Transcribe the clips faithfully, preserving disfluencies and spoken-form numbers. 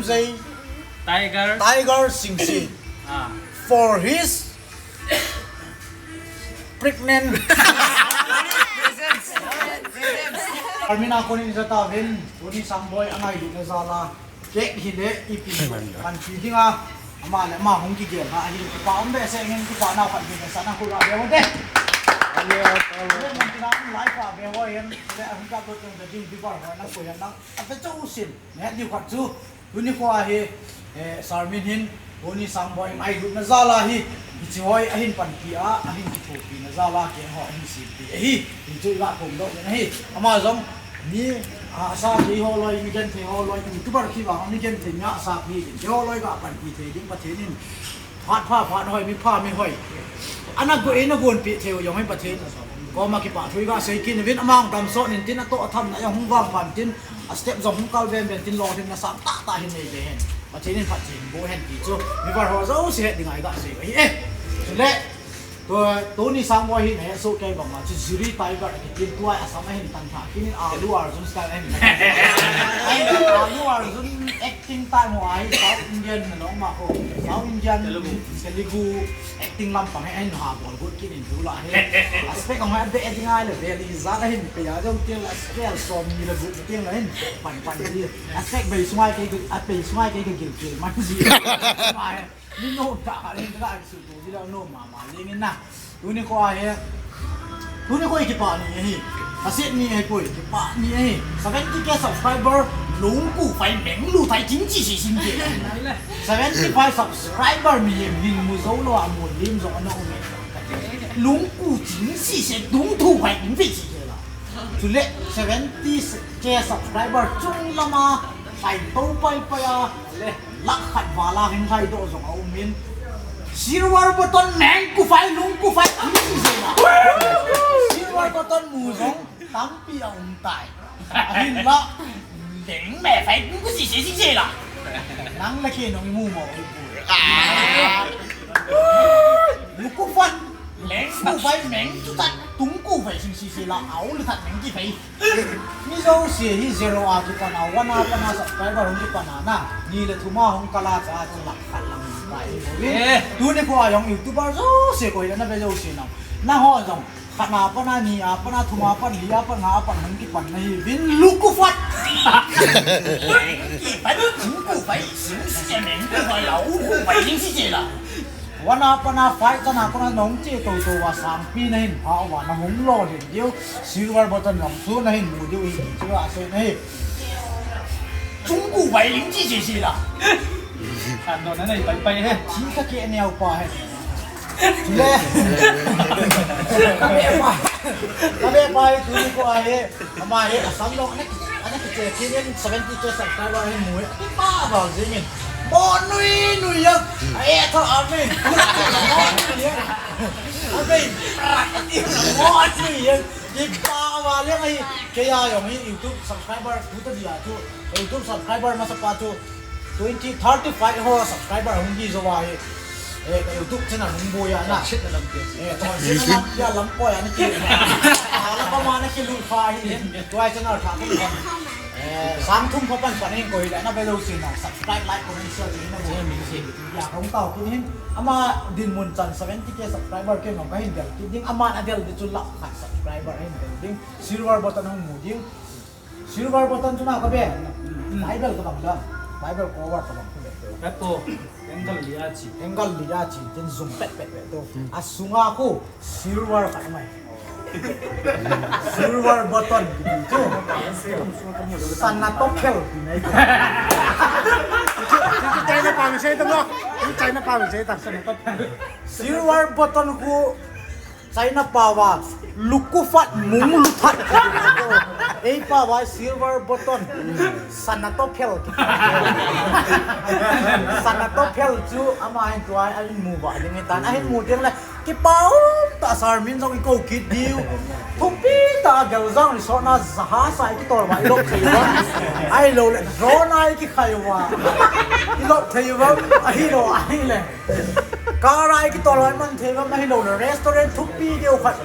Say Tiger. Tiger Singsi Ah. For his pregnant. Armin a konin jata vin, Tony Sangboi angai hi na jala. Kek hi le ipi panpi dinga. Ama le ama hung kigel ha hi pa um be se ngin ki pa na khat ki sa na ku la be ho de. Le man tina life a be ho yen le hung ka to tong da jing di par ho na ko yan na. A pe chau sin. Ne di khat chu. Tuni kho a hi, eh, Sarmin hin, Tony Sangboi ngailutna jala hi, hichi hoi ahin panpi a, ahin kithopi na jala keng ho ahin simpi ahi, hichu iga khom doh uvin ahi. Ama jong, mi, a, asa thei ho loi, mi genthei ho loi, YouTuber khi vang, mi genthei mi asa thei ding, keiho loi ga panpi thei ding, Pathen in, phat pha, phat hoi, mi pha, mi hoi. Ana go, ana gonpeh thei u jong hi Pathen koma kipathu iga sei kit uvin, ama hung damsot in tin, atoh athamna jong hung vang pan tin, a step jong hung kal ven ven tin, lolhinna sang tah tah hin nei ve hen. Pathen in phatthei boh hen ti chu, mi var ho jouse het dinga iga sei u ahi e. Chule, tu, Tony Sangboi hi nahet soh kei banga chu Jiri Tiger akitin tua Assam ahin tan tha kinin Allu Arjun style ahin tan tha. Allu Arjun acting time ho ahi South Indian na nong ma ho. South Indian Telugu. Telugu acting lampang hi ahin ha bol got kit in tu la hi. Aspect ang ha be acting ai le be li za la hin pe ya jong tiang la scale som ni la gu tiang la hin pan pan hi. Aspect bei sungai kei gu, a bei sungai kei gu gil gil man ji. Ma hi. Ni no ta ha le ka su tu ji la no ma ma le ni na. Tuni kho a hi. Tuni kho i kipah ni ahi. Asit ni ahi poi, kipah ni ahi. Seventy K subscriber, lungku fai meng lu thai ching chi si sin ke. Seventy five subscriber mi hi min mu zo lo a mu lim zo na um. Lungku ching si se tung thu fai lim fe chi ke la. Chule seventy K subscriber chung lama fai to pai pai a. Lakh khat val a hin lhai doh jong a um in. Silver button meng ku fai lung ku fai. Silver button mu jong tampi a um tai. Ahin la. Leng me fai lung ku si si si si la. Nang la ke nong mu mo. Lu ku fat. Leng ku fai meng tu tat tung ku fai si si si la. Au lu tat meng ki fai. Mi jouse hi zero a kipan a, one a pan a subscriber hung kipan a na, ni le thum a hung kal a cha chu lakh khat lang kai hi bou. Eh. Tuni kho a jong YouTuber jouse koi le na ve jouse na. Nangho jong, khat na pan a, ni a pan a, thum a pan, li a pan, nga a pan hung kipan na hi vin lu ku fat. Ki pan lu ku fai, sing si che meng ku fai, lau ku fai, sing si che la. One a pan a five chan a kona nong che to to va sangpi na hin pha va na hung lolhin diu silver button jong chu na hin mu diu hi chu a se na hi. Chung ku vai ling chi chi si la. Khan do na nei pai pai he. Chi ka ke neo pa he. Le. Ka be pa. Ka be pa hi tu ko a he. Ama hi Assam long ana ki, ana kiche kinin seventy K subscriber ahin mu hi. Kipa val jingin. Mo nui nui yang. Ai tho amin. Mo nui yang. Amin. Mo nui yang. Kipa val yang ai. Kei a jong hi YouTube subscriber tu ta dia tu. YouTube subscriber masa pa tu. Twenty, thirty five ho subscriber hung di jo va hi. Eh, ka YouTube channel hung boi a na. Chet na lam ke. Eh, to chet na lam ya lam ko ya na ki. Ala pa ma na ki lu fa hi. To ai channel tha ko. Eh, sang thum pha pan pan hin ko hi la na be lo sin na. Subscribe, like, comment, share ni na bo. Ya kong tao ki hin. Ama dinmun chan seventy K subscriber ke no ka hin del ki ding. Ama na del di chu lakh khat subscriber hin del ding. Silver button hung mu ding. Silver button chu na ka be. Bible ka bang da. Bible cover ka bang. Kato, angle li a chi. Angle li a chi, tin zoom pet pet pet to. A sunga khu silver ka mai. Silver button chu. Sana to khel. China pa mi sei to mo. China pa mi sei ta sana to. Silver button khu China pao va, lukufat mung luthat. Ei pao va silver button. Sana to phel. Sana to phel chu ama hin tuai a hin mu va ding tan. A hin mu ding le kipah um ta Sarmin jong i ko kit diu. Thupi ta Geljang Resort na jahas a i kitol va i lop thei va. Ahilou le drone a i kikhai va. I lop thei va. Ahilou ahile. Car a i kitol hoi man thei va, ahilou le restaurant thupi deu khat.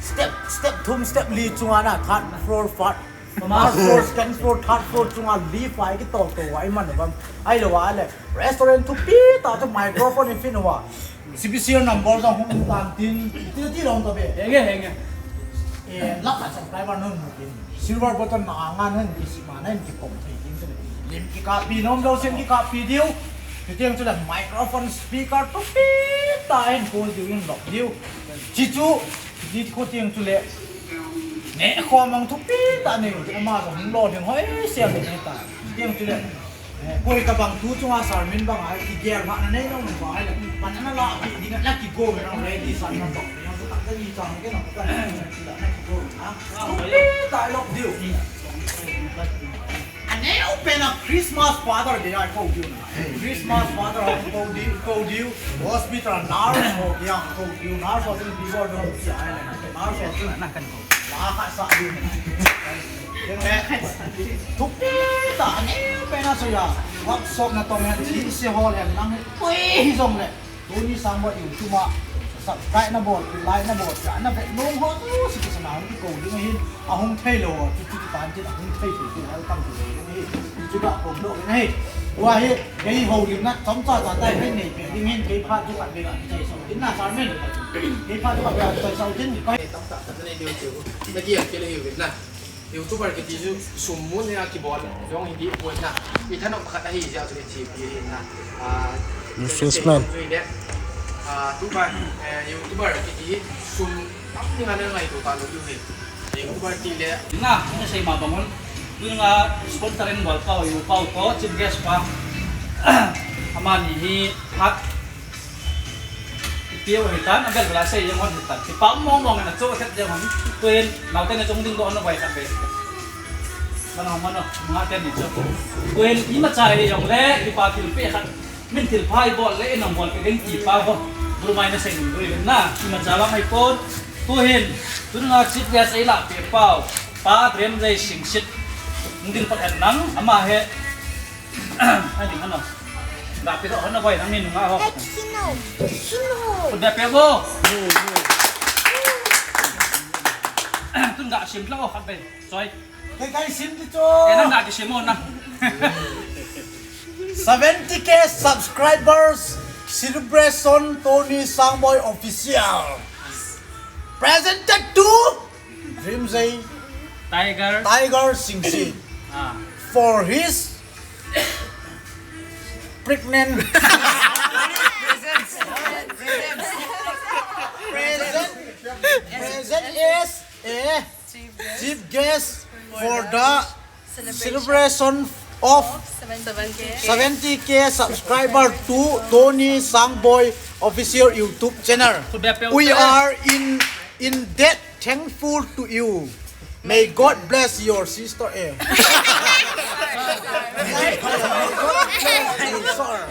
Step, step thum, step li chunga na third floor, fourth, First floor, second floor, third floor chunga lift a kitol to a iman uvam. Ahilou a le restaurant thupi tah chu microphone in fit uva. C B C number jong hung tan tin, ti ti long to be. Henge, henge. Eh, lakh khat subscriber nahung mu tin, silver button na angan hen kisima na hin kipom thei tin tin. Lim kikahpi nom dou sen kikahpi diu. Chuteng chule microphone speaker thupi tah hin kol diu in lop diu. Chichu, chi khu teng chule. Neh khom mang thupi tah nei, ama jong hung lo ding hoi siam nei ta. Chuteng chule. Eh, koi ka bang tu chunga sermon bang a, kigel ma na nei nong ba ai le. Pan na la pi ding na kigo na ready san na tok. Yang tu tak ni chang ke na ka na kigo na. Thupi tah lop diu. Aneo pen a Christmas father de ai kou diu na. Christmas father ho kou diu, kou diu. Hospital nurse ho yang kou diu. Nurse ho tu bi bol dong si ai le. Nurse ho tu na kan kou. La khat sa diu. Thupi tah aneo pen a so ya. Workshop na tong ya, chi se ho le nang koi jong le. Tuni Sangboi YouTube a subscribe na bol, like na bol, kei na vet nom ho tu si kisana hung kikou ding ahin, ahung thei lou ho, chu chu kipan chin ahung thei thei chin welcome to ding ahi. Chu ka kou doh ding ahi. Tua hi, kei houlimna chomcha cha tai kei nei pe ding ahin, kei phat chu khat vei a kichai sau tin na sermon. Kei phat chu khat vei a kichai sau tin. Tam tah khat na nei diu chu. Na kiam kei le hiu na. YouTuber kiti chu sum mun a kibol jong hi dipoi na. I thanom khat ahi jeh chun i thipi hi na. Ah, Businessman. Chu le, ah, tupa, eh, YouTuber kiti sum tam ni nga na ngaito talou diu hi. YouTuber ti le. Na, na sei ma bang un. Tun nga sponsor in bol pau, i u pau to, chief guest pa. Amani hi hat Ipi u hitan, abel bela sei jeng hon hitan. Kipa mong mong na cho thet jeng hon. Tuin, naote na chong ding doh na vai khat ve. Mano, mano, nga te ni cho. Tuin, imacha hi jong le, kipa thilpeh khat. Min thilpha ibol le, inong bol pe ding kipa ho. Bul mai na sei ding dui na, imacha bang ai pon. Tuin, tun nga chief guest ei lah peh pau. Pa Drem Jai Singsit. Hung ding pat en lang, ama hi. Ai ding ano. Ga pe ho na boi nang ni nunga ho. Hey, Kino. Kino. Udah pe bo. Tun ga sim tla ho khat be. Choi. Kai kai sim ti cho. Eh, nang ga ki sim mo na. Seventy K subscribers celebration Tony Sangboi Official. Presented to Dream Jai Tiger. Tiger Singsit. Ah. For his pregnant present, present as a chief guest for the celebration of seventy K subscriber to Tony Sangboi Official YouTube channel. We are in, in that thankful to you. May God bless your sister. Eh. May God bless you, sir.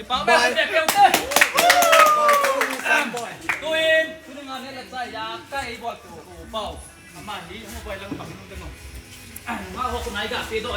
By, by Tony Sangboi. Tuin, tun nga ne la cha ya kai bol tu pau. Ama hi mo boi lang pang nung teno. Nga ho kunai ga pe do.